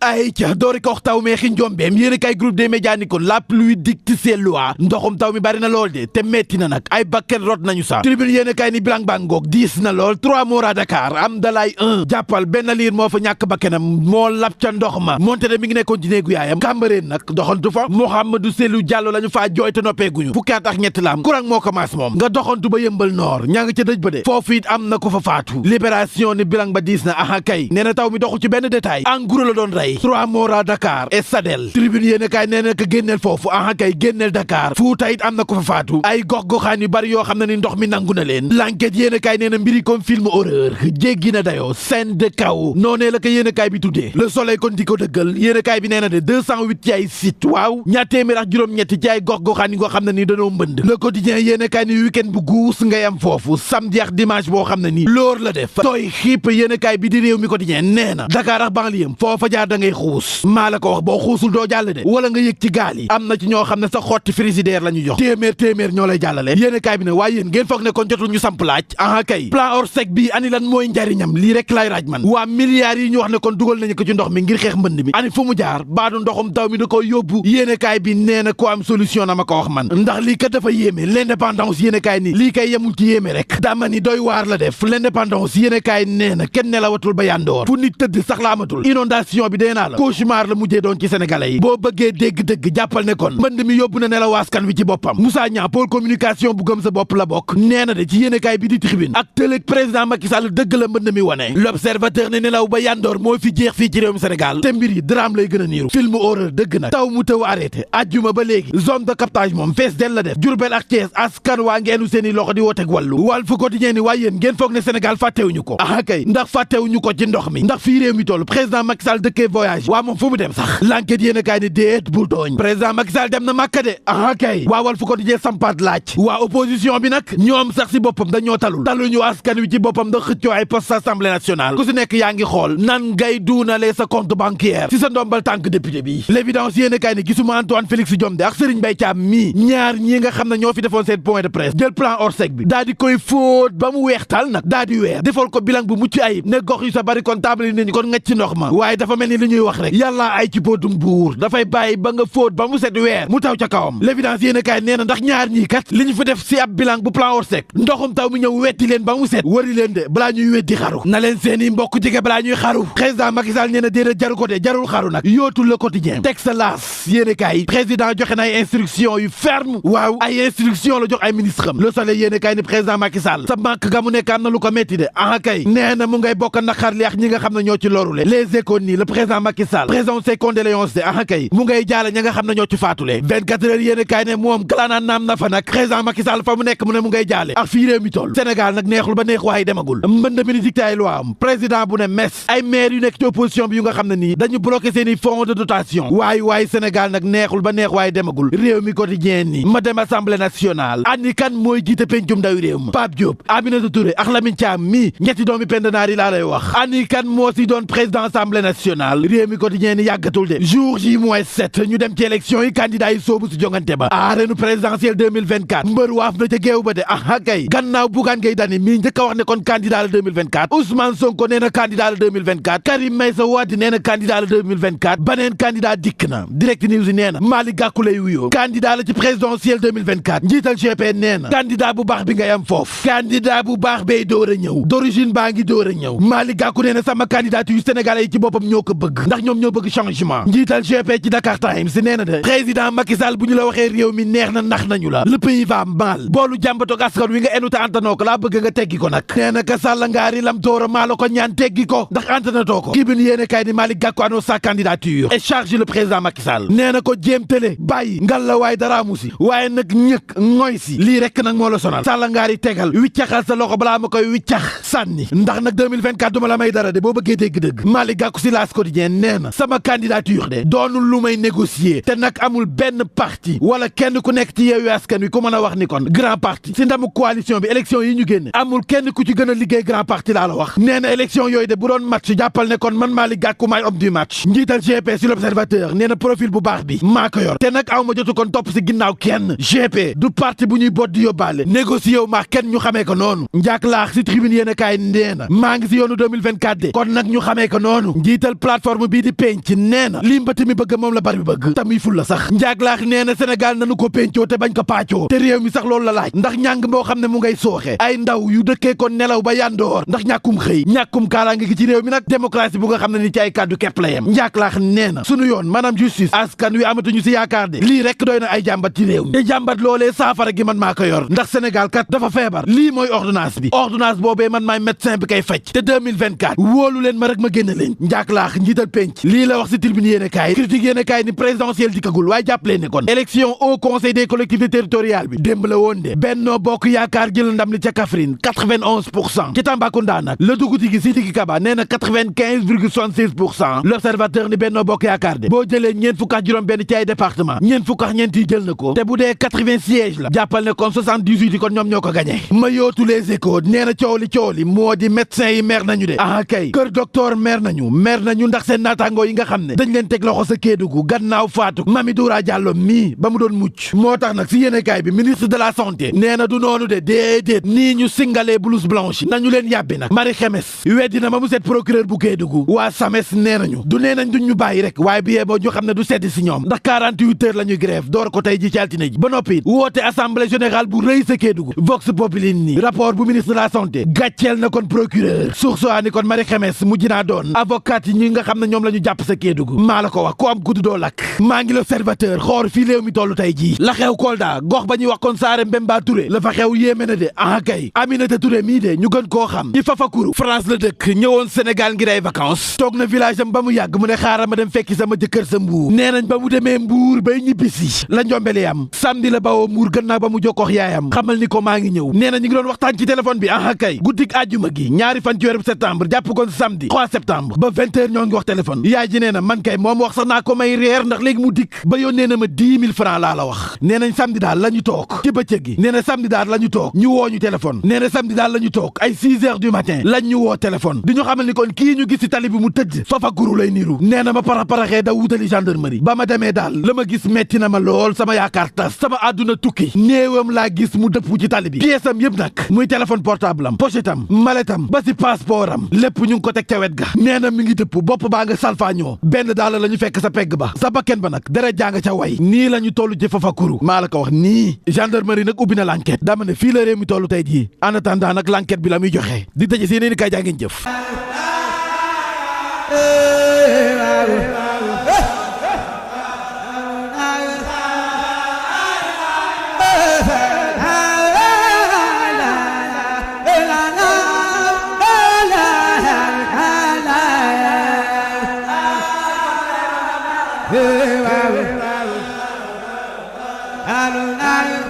ay ca doori ko wax taw mee xi njombeem yéen a kay groupe des médias ni ko la pluie dicte ses lois ndoxum taw mi bari na lool de te metti na nag ay bakken rot nañu sax tribune yéen a kay ni bilang bangoog diis na lool 3 morts à Dakar am dalay 1 jàppal benn liir moo fa ñàkk bakkenam moo lab ca ndox ma monte de mi ngi nekkoon ci néegu yaayam Cambérène nag doxantu fa Mouhamadou Cellou Diallo la ñu faa jooy te noppeeguñu fukki at ak ñett la am courant moo commencé moom nga doxantu ba yëmbal noor ñaa ngi ca dëj ba de foofu it am na ko fa faatu libération ni bilang ba diis na aha kay nee na taw mi doxu ci benn détail en gros la doon rey 3 morts à Dakar et Sadel tribune yéen a kaay nee na ko génneel foofu aha kay génneel Dakar Fuuta it am na ko fa faatu ay gox-goxaan yu bari yoo xam ne ni ndox mi nangu na leen l'enquête yéen a kaay nee na mbiri comme film horreur jéggi na dayoo scène de chaos noonee la ko yéen a kaay bi tuddee le soleil kon di ko dëggal yéen a kaay bi nee na de 208 ci ay site waaw ñaar téeméer ak juróom-ñetti ci ay gox-goxaan yi nga xam ne ni dañoo mbënd le quotidien yéen a kaay ni week-end bu guus ngay am foofu samedi ak dimanche boo xam ne ni loor la def tooy xiip yéen a kaay bi di réew mi quotidien nee na Dakar ak banlieue foofa jaar da ngay xuus maa la ko wax boo xuusul doo jàll de wala nga yëg ci gaal yi am na ci ñoo xam ne sa xotti frigidaire la ñu jox téeméer ñoo lay jàllale yéen a kaay bi ne waaye yéen ngeen foog ne kon jotul ñu samp laaj aha kay plan Orsec bi ani lan mooy njariñam lii rek laay raaj man waa milliards yi ñu wax ne kon dugal nañu ko ci ndox mi ngir xeex mbënd mi ani fu mu jaar baadu ndoxum taw mi da ko yóbbu yéen a kaay bi nee na ko am solution na ma ko wax man ndax lii kat dafa yéeme l'indépendance yéen a kaay ni lii kay yemul ci yéeme rek dama ni doy waar la def l'indépendance yéen a kaay nee na kenn nelawatul ba yandoor fu nit tëdd sax la amatul inondation bi dee naa la cauchemar la mujjee doon ci sénégalais yi boo bëggee dégg-dëgg jàppal ne kon mbënd mi yóbbu na nelaw askan wi ci boppam Moussa Niang pôle communication bu gëm sa bopp la bokk nee na de ci yéen a kaay bi di tribune ak tëlëg président Macky Sall dëgg la mbënd mi wane l'observateur ne nelaw ba yandoor moo fi jeex fii ci réewum Sénégal te mbir yi drame lay gën a niiru film horreur dëgg nag taw mu tëw arrêté ajjuma ba léegi zone de captage moom fees del la def Diourbel ak Thiès askan waa ngeenu seeni loxo di wooteeg wàllu Walf Quotidien ni waaye yéen ngeen foog ne Sénégal fàttewuñu ko aha kay ndax fàttewuñu ko ci ndox mi ndax fii réew mi toll président Macky Sall dëkkee voyage waa moom fu mu dem sax l'enquête yéen a kaay ni déet bul tooñ président Macky Sall dem na Makka de aha kay waa Walf Quotidien sampaat laaj waa opposition bi nag ñoom sax si boppam dañoo taluñu askan wi ci boppam da xëccoo ay poste assemblée nationale ku si nekk yaa ngi xool nan ngay duunalee sa compte bancaire si sa ndombal tànk député bi l'évidence yéen a kaay ni gisuma Antoine Félix Diome de ak Serigne Mbaye Thiam mii ñaar ñi nga xam ne ñoo fi defoon seen point de presse jël plan Orsec bi daa di koy fóot ba mu weextal nag daa di weer defal ko bilan bu mucc ayib ne gox yu sa bari kon table nañu kon ngacc ci ndox ma waaye dafa mel ni li ñuy wax rek yàlla ay ci potum buur dafay bàyyi ba nga fóot ba mu set weer mu taw ca kawam l'évidence yéen a kaay nee na ndax ñaar ñii kat li ñu fi def si ab bilan bu plan Orsec ndoxum taw mi ñëw wetti leen ba mu set wari leen de balaa ñuy weddi xaru na leen seeni mbokk jege balaa ñuy xaru président Macky Sall nee na déedéet jaru ko de jarul xaru nag yootul le quotidien texte laas yéen a kaay président joxe na ay instruction yu ferme waaw ay instruction la jox ay ministre am le soleil yéen a kaay ni président Macky Sall sa manque ga mu nekk am na lu ko metti de aha kay nee na mu ngay bokk naqar li ak ñi nga xam ne ñoo ci lorule les échos nii le président Macky Sall présente ses condoléances de aha kay mu ngay jaale ña nga xam ne ñoo ci faatule 24 heures yéen a kaay ne moom galaanaan naam na fa nag président Macky Sall fa mu nekk mu ne mu ngay jaale ak fii réew mi toll Sénégal nag neexul ba neex waaye demagul mbënd mi ni dicté ay loi am président bu ne mes ay maire yu nekk ci opposition bi yu nga xam ne nii dañu bloqué seeni fonds de dotation waaye Sénégal nag neexul ba neex waaye demagul réew mi quotidien ni ma dem assemblée nationale ani kan mooy jiite pencum ndawi réew ma Pape Diop Aminata Touré ak Lamine Thiam mi ñetti doomi pendanaar yi laa lay wax ani kan moo si doon président assemblée nationale réew mi quotidien ni yàggatul de jour J-7 ñu dem ci élection yi candidat yi soobu si jongante ba arène présidentielle 2024 mbër waaf na ca géew ba de aha kay gannaaw Bougane Gueye Dany mii njëkk a wax ne kon candidat la 2024 Ousmane Sonko nee na candidat la 2024 Karim Meïssa Wade nee na candidat la 2024 baneen candidat dikk na Direct News nee na Malick Gakou lay wuyoo candidat la ci présidentielle 2024 njiital GP nee na candidat bu baax bi ngay am foofu candidat bu baax bay door a ñëw d'origine baa ngi door a ñëw Malick Gakou nee na sama candidature sénégalais yi ci boppam ñoo ko bëgg ndax ñoom ñoo bëgg changement njiital GP ci Dakar Times nee na de président Macky Sall bu ñu la waxee réew mi neex na nax nañu la le pays va mal boolu jàmbatoog askan wi nga enu te antanoo ko laa bëgg nga teggi ko nag nee na ka Sall ngaari lam toora maa la ko ñaan teggi ko ndax antanatoo ko kii bi nu yéene kay ni Malick Gakou annonce sa candidature et charge le président Macky Sall nee na ko jéem télé bàyyi ngal la waaye dara amu si waaye nag ñëkk ngoy si lii rek nag moo la sonal Sall ngaari tegal wiccaxal sa loxo balaa ma koy wiccax sànni ndax nag 2024 duma la may dara de boo bëggee dégg-dëgg Malick Gakou si L'As Quotidien nee na sama candidature de doonul lu may négocier te nag amul benn parti wala kenn ku nekk ci Yewwi Askan Wi ku mën a wax ni kon grand parti si ndamu coalition bi élection yi ñu génne amul kenn ku ci gën a liggéey grand parti laa la wax nee na élection yooyu de bu doon match jàppal ne kon man Malick Gakou maay homme du match njiital GP si l'Observateur nee na profil bu baax bi maa ko yor te nag aw ma jotu kon topp si ginnaaw kenn GP du parti bu ñuy bot di yóbbaale négocié wu maa kenn ñu xamee ko noonu njaak laax si tribune yéen a kaay nee na maa ngi si yoonu 2024 de kon nag ñu xamee ko noonu njiital plateforme bii di penc nee na lii mbati mi bëgg moom la bari bi bëgg tamuy ful la sax njaak laax nee na Sénégal nanu ko pencoo te bañ ko paccoo te réew mi sax loolu la laaj ndax ñàng boo xam ne mu ngay sooxe ay ndaw yu dëkkee kon nelaw ba yandoor ndax ñàkkum xëy ñàkkum kaaraange gi ci réew mi nag démocratie bu nga xam ne ni ci ay kàddu kepp la yem njaak laax nee na sunu yoon maanaam justice askan wi amatuñu si yaakaar de lii rek doy na ay jàmbat ci réew mi te jàmbat loolee saafara gi man maa ko yor ndax Sénégal kat dafa feebar lii mooy ordonnance bi ordonnance boobee man maay médecin bi koy fecc te 2024 wóolu leen ma rek ma génn leen njaak laax njiital penc lii la wax si tribune yéen a kaay critique yéen a kaay ni présidentielle dikkagul waaye jàppalee ne kon élection au conseil des collectivités territoriales bi démb la woon de Benno Bokk Yaakaar jël ndam li ca Kaffrine 91% ci Tambacounda nag la duguti gi Sidiki Kaba nee na 95,76% l'observateur ni Benno Bokk Yaakaar de boo jëlee ñeent fukk ak juróom benn ci ay département ñeent fukk ak ñeent yi jël na ko te bu dee 80 sièges la jàppal ne kon 78 yi kon ñoom ñoo ko gagné ma yootu les échos nee na coow li moo di médecin yi mer nañu de kay kër docteur mer nañu ndax seen naataangoo yi nga xam ne dañ leen teg loxo sa Kédougou gannaaw faatu Mami Doura Diallo mii ba mu doon mucc moo tax nag si yéenekaay bi ministre de la santé nee na du noonu de déedéet nii ñu singalee blouse blanche nañu leen yàbbi nag Marie Khemesse weddi na ma mu set procureur bu Kédougou waa SAMES nee nañu du nee nañ duñ ñu bàyyi rek waaye bi yee boo ñu xam ne du sedd si ñoom ndax 48 heures la ñuy grève door ko tey ji ci altine ji ba noppi woote assemblée générale bu rëy sa Kédougou Vox Populi ni rapport bu ministre de la santé gàcceel na kon procureur source ni kon Marie Khemesse mujj naa doon avocat yi ñi nga xam ne ñoom la ñu jàpp sa Kédougou maa la ko wax ku am gudd doo lakk maa ngi l'observateur xoor fii réew mi tollu tey jii la xew Kolda gox ba ñuy wax kon Saare Mbemba Touré la fa xew yéeme na de kay Aminata Touré mii de ñu gën koo xam ci Fafakuru France la dëkk ñëwoon Sénégal ngir ay vacances toog na village am ba mu yàgg mu ne xaaral ma dem fekki sama jëkkër sa Mbuur nee nañ ba mu demee Mbuur bay ñibbisi la njombele am samedi la bawoo Mbuur gannaaw ba mu jokkoox yaayam xamal ni ko maa ngi ñëw nee na ñu ngi doon waxtaan ci téléphone bi kay guddik àjjuma gi ñaari fan ci weeru septembre jàpp kon samedi 3 septembre ba 20 heures ñoo ngi wax téléphone yaay ji nee na man kay moom wax sax naa ko may reer ndax léegi mu dikk ba yónnee na ma 10 000 francs laa la wax nee nañ samedi daal la ñu toog ci bëccëg gi nee na samedi daal la ñu toog ñu woo ñu téléphone nee na samedi daal la ñu toog ay 6 heures du matin lañ ñu woo téléphone di ñu xamal ni kon kii ñu gis ci tali bi mu tëdd Fafakuru lay niru nee na ma paraxee da wutali gendarmerie ba ma demee daal la ma gis metti na ma lool sama yaakaar tas sama àdduna tukki néewam laa gis mu dëpp ci tali bi pièce am yëpp nag muy téléphone portable am pochette am mallette am ba si passeport am lépp ñu ngi ko teg ca wet ga nee na mi ngi dëpp bopp baa nga salfaañoo benn daal la ñu fekk sa pegg ba sa bakken ba nag dara jàng ca way nii la ñu toll ci Fafakuru maa la ko wax nii gendarmerie nag ubbi na l'enquête dama ne fii la réew mi tollu tey jii en attendant nag l'enquête bi la muy joxe di tëje si yeneen i kaay jaa ngeen jëf Hello,